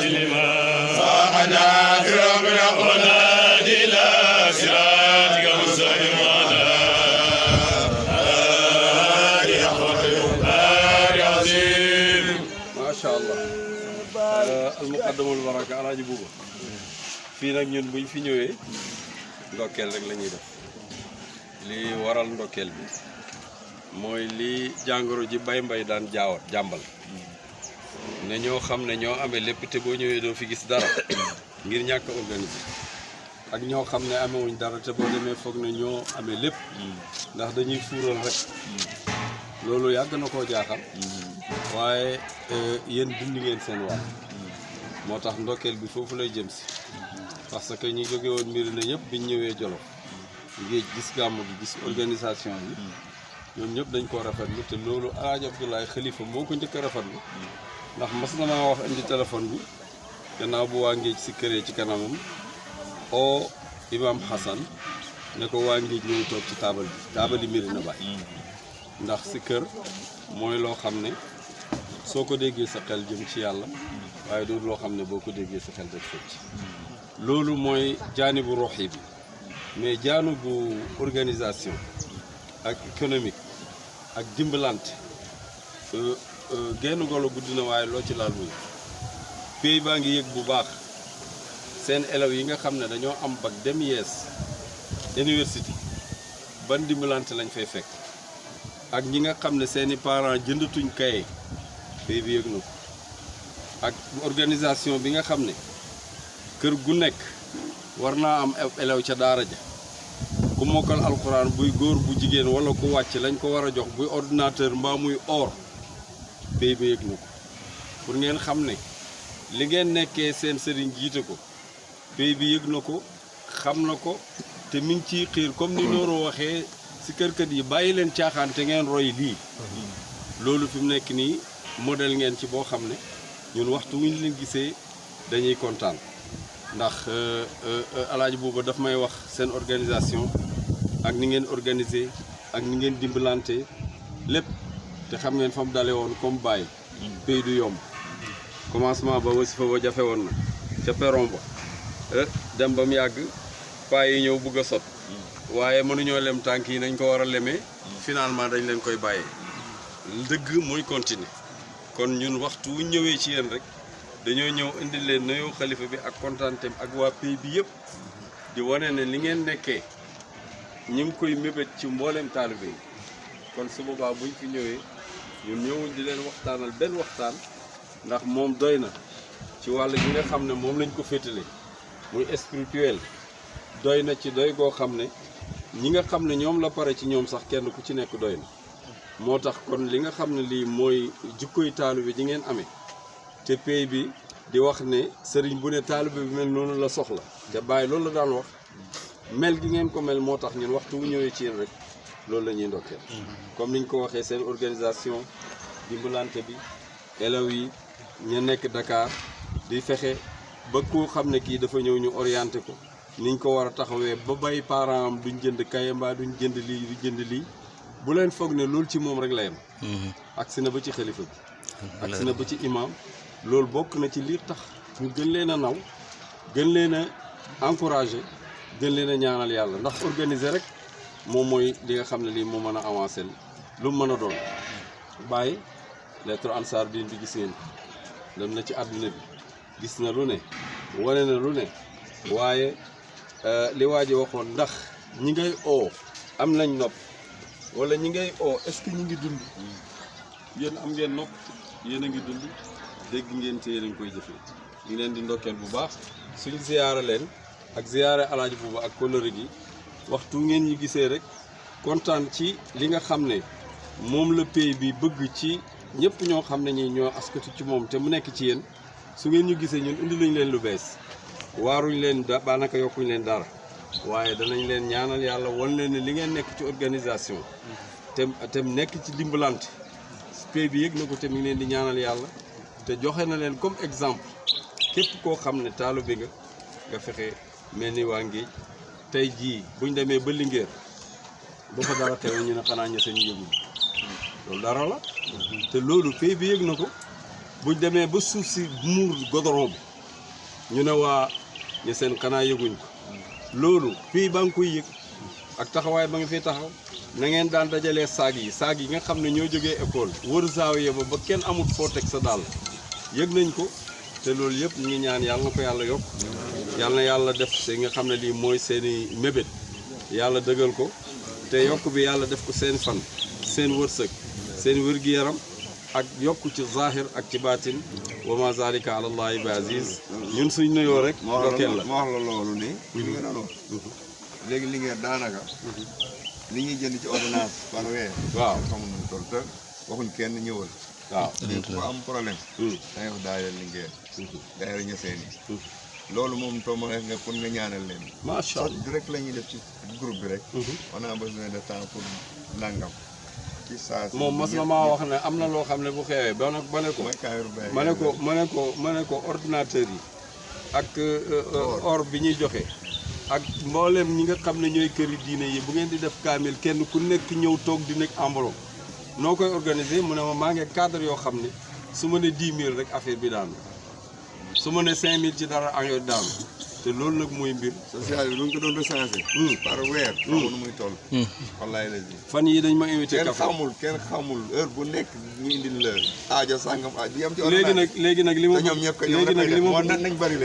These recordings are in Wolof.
لما صاحنا في ربنا ونادي إلى صراطك المستقيم وعلى آله حق القدر عظيم. ما شاء الله. almuqaddamul baraka alaaji buuba fii nag ñun buñ fi ñëwee ndokkeel rek la ñuy def li waral ndokkeel bi mooy li jàngoro ji mbay daan jàmbal ne ñoo xam ne ñoo amee lépp te boo ñëwee doo fi gis dara ngir ñàkk organisé ak ñoo xam ne amewuñ dara te boo demee foog ne ñoo amee lépp ndax dañuy fuural rek loolu yàgg na koo jaaxal waaye yéen dindi ngeen seen wàll moo tax ndokkeel bi foofu lay jëm si parce que ñi jóge woon mbir na ñëpp biñ ñëwee Jolof ngéej gis gàmm gi gis organisation bi ñoom ñëpp dañ koo rafetlu te loolu Alaaji Abdoulaye Khalifa moo ko njëkk a rafetlu ndax mas na maa wax indi téléphone bi gannaaw bu waa ngéej si këree ci kanamam o Imam Hassan ne ko waa ngéej ñooy toog ci taabali Médina Baye ndax si kër mooy loo xam ne soo ko déggee sa xel jëm ci yàlla waaye du loo xam ne boo ko déggee sa xel def fecc loolu mooy jaanibu ruuxi bi mais jaanibu organisation ak économique ak dimbalante genn golo guddi na waaye loo ci laal muy pays baa ngi yëg bu baax seen élèves yi nga xam ne dañoo am bac dem yees université ban dimbalante lañ fay fekk ak ñi nga xam ne seeni parents jëndatuñ kaye pays bi yëg na ko ak organisation bi nga xam ne kër gu nekk war naa am élève ca daara ja ku mokkal alxuraan buy góor bu jigéen wala ku wàcc lañ ko war a jox buy ordinateur mbaa muy or pays bi yëg na ko pour ngeen xam ne li ngeen nekkee seen sëriñ jiite ko pays bi yëg na ko xam na ko te mi ngi ciy xiir comme ni Nooro waxee si kër yi bàyyi leen caaxaan te ngeen roy lii loolu fi mu nekk nii modèle ngeen ci boo xam ne ñun waxtu wuñ leen gisee dañuy kontaan ndax alaaji booba daf may wax seen organisation ak ni ngeen organisé ak ni ngeen dimbalante lépp te xam ngeen fa mu dale woon comme bàyyi pays du yomb commencement ba wasifa ba jafe woon na ca peron ba dem ba mu yàgg paa yi ñëw bugg a sot waaye mënuñoo lem tànk yi nañ ko war a lemee finalement dañ leen koy bàyyee dëgg mooy continuer kon ñun waxtu wu ñëwee ci yéen rek dañoo ñëw indi leen nuyoo xalifa bi ak kontaanteem ak waa pays bi yëpp di wane ne li ngeen nekkee ñu ngi koy mébét ci mbooleem taalibe yi kon su boobaa buñ fi ñëwee ñun ñëwuñ di leen waxtaanal benn waxtaan ndax moom doy na ci wàll gi nga xam ne moom lañ ko féetale muy spirituel doy na ci doy goo xam ne ñi nga xam ne ñoom la pare ci ñoom sax kenn ku ci nekk doy na moo tax kon li nga xam ne lii mooy jikkoy taalibe ji ngeen amee te pays bi di wax ne sëriñ bu ne taalibe bi mel noonu la soxla te bàyyi loolu la daan wax mel gi ngeen ko mel moo tax ñun waxtu wu ñëwee ci yéen rek loolu la ñuy ndokkeel comme niñ ko waxee seen organisation dimbalante bi élèves yi ñu nekk Dakar di fexe ba koo xam ne kii dafa ñëw ñu orienté ko niñ ko war a taxawee ba bay parent am duñ jënd kaye mbaa duñ jënd lii du jënd lii bu leen foog ne loolu ci moom rek la yem agsi na ba ci xalifa bi agsi na ba ci imam loolu bokk na ci lii tax ñu gën leen a naw gën leen a encouragé gën leen a ñaanal yàlla ndax organiser rek moom mooy li nga xam ne lii moo mën a avancé lu mu mën a doon bàyyi lettre ansar din bi gis ngeen dem na ci àdduna bi gis na lu ne wane na lu ne waaye li waa ji waxoon ndax ñi ngay oo am nañ nopp wala ñi ngay oo est-ce que ñu ngi dund yéen am ngeen nopp yéen a ngi dund dégg ngeen te yéen a ngi koy jëfee ñu leen di ndokkeel bu baax suñ ziyaara leen ak ziyaare alaaji boobu ak kóllëre gi waxtu ngeen ñu gisee rek kontaan ci li nga xam ne moom la pays bi bëgg ci ñëpp ñoo xam ne ñi ñoo askatu ci moom te mu nekk ci yéen su ngeen ñu gisee ñun indi lañ leen lu bees waaruñ leen daanaka yokkuñ leen dara waaye danañ leen ñaanal yàlla wan leen ne li ngeen nekk ci organisation te nekk ci dimbalante pays bi yëg na ko te mi ngi leen di ñaanal yàlla te joxe na leen comme exemple képp koo xam ne taalibe nga fexe mel ni waa Ngéej tey jii buñ demee ba Linguère ba fa dara teew ñu ne xanaa ña seen yëgul loolu dara la te loolu pays bi yëg na ko buñ demee ba suuf si muur goudron bi ñu ne waa ñu seen xanaa yëguñ ko loolu fii ba nga koy yëg ak taxawaay ba nga fi taxaw na ngeen daan dajalee saag yi nga xam ne ñoo jógee école wër zaawiya ba kenn amut foo teg sa dàll yëg nañ ko te loolu yëpp ñu ngi ñaan yàlla na ko yàlla yokk yàlla na yàlla def se nga xam ne lii mooy seeni mébét yàlla dëgal ko te yokk bi yàlla def ko seen fan seen wërsëg seen wér-gi-yaram ak yokku ci zahir ak ci baatin wa ma zalika ala allahi bi aziz ñun suñ nuyoo rek dokkeel la ma wax la loolu ni li nga doon wax léegi li ngeen daanaka li ñuy jënd ci ordonnance par weer waaw xamul nañ toll te waxuñ kenn ñëwal waaw ku am problème dangay wax daayira Linguère daayira Niassène yi loolu moom tooma nga pour nga ñaanal leen macha allah direct la ñuy def ci groupe bi rek on a besoin de temps pour nangam ci saa si moom mas na maa wax ne am na loo xam ne bu xewee ba ne ko mooy Kaayiru Baye ma ne ko ordinateur yi ak or bi ñuy joxe ak mboolem ñi nga xam ne ñooy këri diine yi bu ngeen di def kaamil kenn ku nekk ñëw toog di nekk enveloppe noo koy organiser mu ne ma maa ngi cadre yoo xam ne su ma ne 10 000 rek affaire bi daanu su ma ne 5 000 ci dara engrais daanu te loolu nag mooy mbir. social bi lu ñu ko doon recensé. par weer. xamu nu muy toll. wallaay la ji. fan yii dañ ma invité kenn café xamul heure bu nekk ñu indil la aajo sàngam aajo yam ci léegi nag li ma ñoom ñëpp léegi nag li ma nañ bëri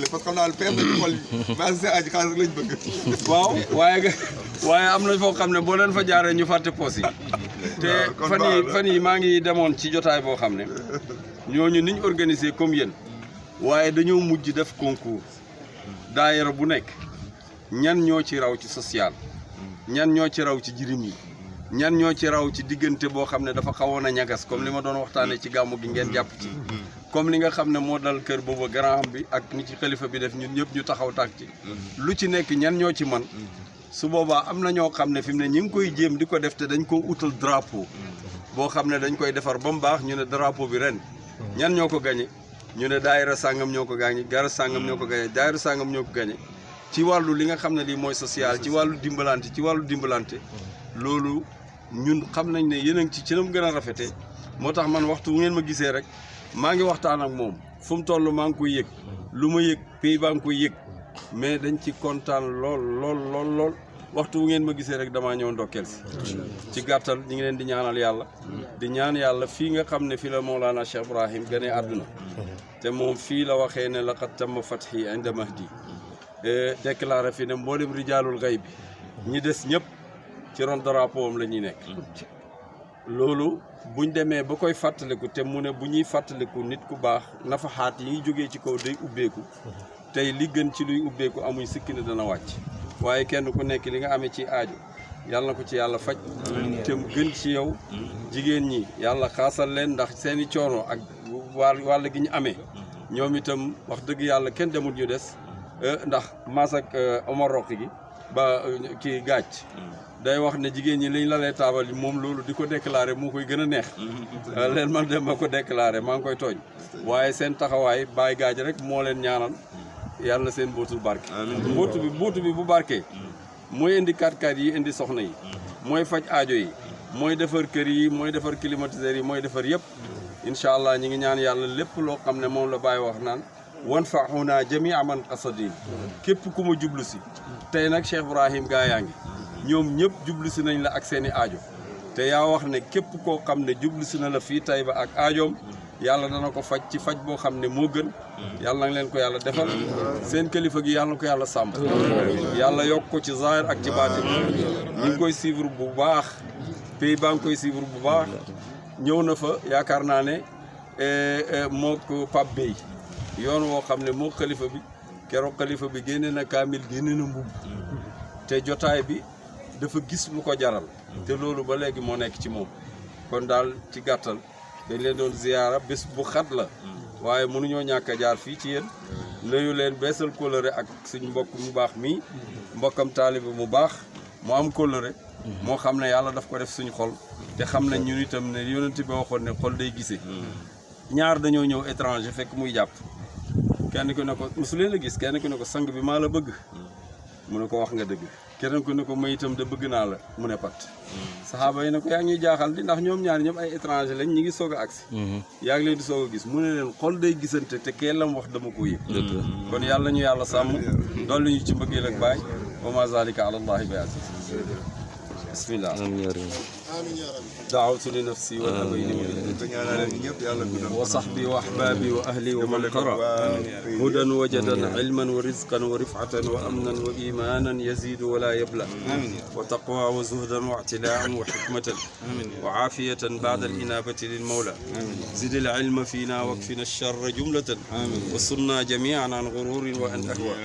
le parce que xam naa pexe nañu xol yi sa aajo xaalis lañ bëgg. waaw waaye am na foo xam ne boo leen fa jaaree ñu fàtte poos yi te fan yi maa ngi demoon ci jotaay boo xam ne ñooñu niñ organisé comme yéen waaye dañoo mujj def concours daayira bu nekk ñan ñoo ci raw ci social ñan ñoo ci raw ci jirim yi ñan ñoo ci raw ci diggante boo xam ne dafa xawoon a ñagas comme li ma doon waxtaanee ci gàmmu gi ngeen jàpp ci comme li nga xam ne moo dal kër booba grand bi ak ni ci xalifa bi def ñun ñëpp ñu taxaw tàkk ci lu ci nekk ñan ñoo ci man su boobaa am na ñoo xam ne fi mu ne ñi ngi koy jéem di ko def te dañ ko utal drapeau boo xam ne dañ koy defar ba mu baax ñu ne drapeau bi ren ñan ñoo ko gañe ñu ne daayira sàngam ñoo ko gañe gara sàngam ñoo ko gañe daayira sàngam ñoo ko gañe ci wàllu li nga xam ne lii mooy social ci wàllu dimbalante loolu ñun xam nañ ne yéen a ngi ci nam gën a rafete moo tax man waxtu bu ngeen ma gisee rek maa ngi waxtaan ak moom fu mu toll maa ngi koy yëg lu ma yëg pays baa ngi koy yëg mais dañ ci kontaan lool waxtu bu ngeen ma gisee rek damaa ñëw ndokkeel si ci gàttal ñi ngi leen di ñaanal yàlla di ñaan yàlla fii nga xam ne fii la Mawlana Cheikh Ibrahim gane àdduna te moom fii la waxee ne laqad tamma fathi inda mahdi déclaré fi ne mboolem rijaalul gayb bi ñi des ñëpp ci ron drapeau am la ñuy nekk loolu buñ demee ba koy fàttaliku te mu ne bu ñuy fàttaliku nit ku baax nafaxaat yi jógee ci kaw day ubbeeku tey li gën ci luy ubbeeku amuñ sikki ne dana wàcc waaye kenn ku nekk li nga amee ci aaju yàlla na ko ci yàlla faj te mu gën ci yow jigéen ñi yàlla xaasal leen ndax seeni coono ak wàll gi ñu amee ñoom itam wax dëgg yàlla kenn demul ñu des ndax maas ak Omar Roqi gi ba kii gàcc day wax ne jigéen ñi liñ la lay taabal moom loolu di ko déclaré moo koy gën a neex leen man dem ma ko déclaré maa ngi koy tooñ waaye seen taxawaay bàyyi gaaj rek moo leen ñaanal yàlla na seen mbootul barke mbootu bi bu barkee mooy indi kat-kat yi indi soxna yi mooy faj aajo yi mooy defar kër yi mooy defar climatiseur yi mooy defar yëpp incha allah ñi ngi ñaan yàlla lépp loo xam ne moom la Baye wax naan wanfa'una jami'a man qasadin képp ku ma jublu si tey nag Cheikh Ibrahim gaa yaa ngi ñoom ñëpp jublu si nañ la ak seeni aajo te yaa wax ne képp koo xam ne jublu si na la fii Taïba ak aajoom yàlla dana ko faj ci faj boo xam ne moo gën yàlla na leen ko yàlla defal seen kilifa gi yàlla na ko yàlla sàmm yàlla yokk ko ci zahir ak ci baatin ñu ngi koy suivre bu baax pays baa ngi koy suivre bu baax ñëw na fa yaakaar naa ne moo ko Pape Bey yoon woo xam ne moo xalifa bi keroog xalifa bi génne na kaamil génne na mbubb te jotaay bi dafa gis lu ko jaral te loolu ba léegi moo nekk ci moom kon daal ci gàttal dañ leen doon ziyaara bés bu xat la waaye mënuñoo ñàkk a jaar fii ci yéen nuyu leen beesal kóllëre ak suñ mbokk mu baax mii mbokkam taalibe mu baax mu am kóllëre moo xam ne yàlla daf ko def suñ xol te xam nañ ñun itam ne yonent bi waxoon ne xol day gisee ñaar dañoo ñëw étranger fekk muy jàpp kenn ku ne ko mosu leen a gis kenn ku ne ko sang bi maa la bëgg mu ne ko wax nga dëgg keneen ko ne ko ma itam de bëgg naa la mu ne pat saxaaba yi ne ko yaa ngi ñuy jaaxal di ndax ñoom ñaar ñëpp ay étranger lañ ñi ngi soog a agsi yaa ngi leen di soog a gis mu ne leen xol day gisante te kee lam wax dama ko yëg kon yàlla ñu yàlla sàmm dolli ñu ci mbëggeel ak baay wa ma zalika ala allahi bi aziz bismillah دعوت لنفسي والأبين وصحبي وأحبابي وأهلي ومن قرأ هدى وجدا علما ورزقا ورفعة وأمنا وإيمانا يزيد ولا يبلى وتقوى وزهدا واعتلاء وحكمة وعافية بعد الإنابة للمولى زد العلم فينا واكفنا الشر جملة وصلنا جميعا عن غرور وأن أهوى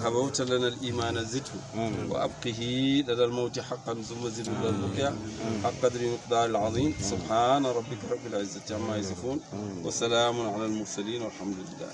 هبوت لنا الإيمان زده وأبقه لدى الموت حقا ثم زد لنا البقيع حق قدر مقدار العظيم سبحان ربك رب العزة عما يصفون وسلام على المرسلين والحمد لله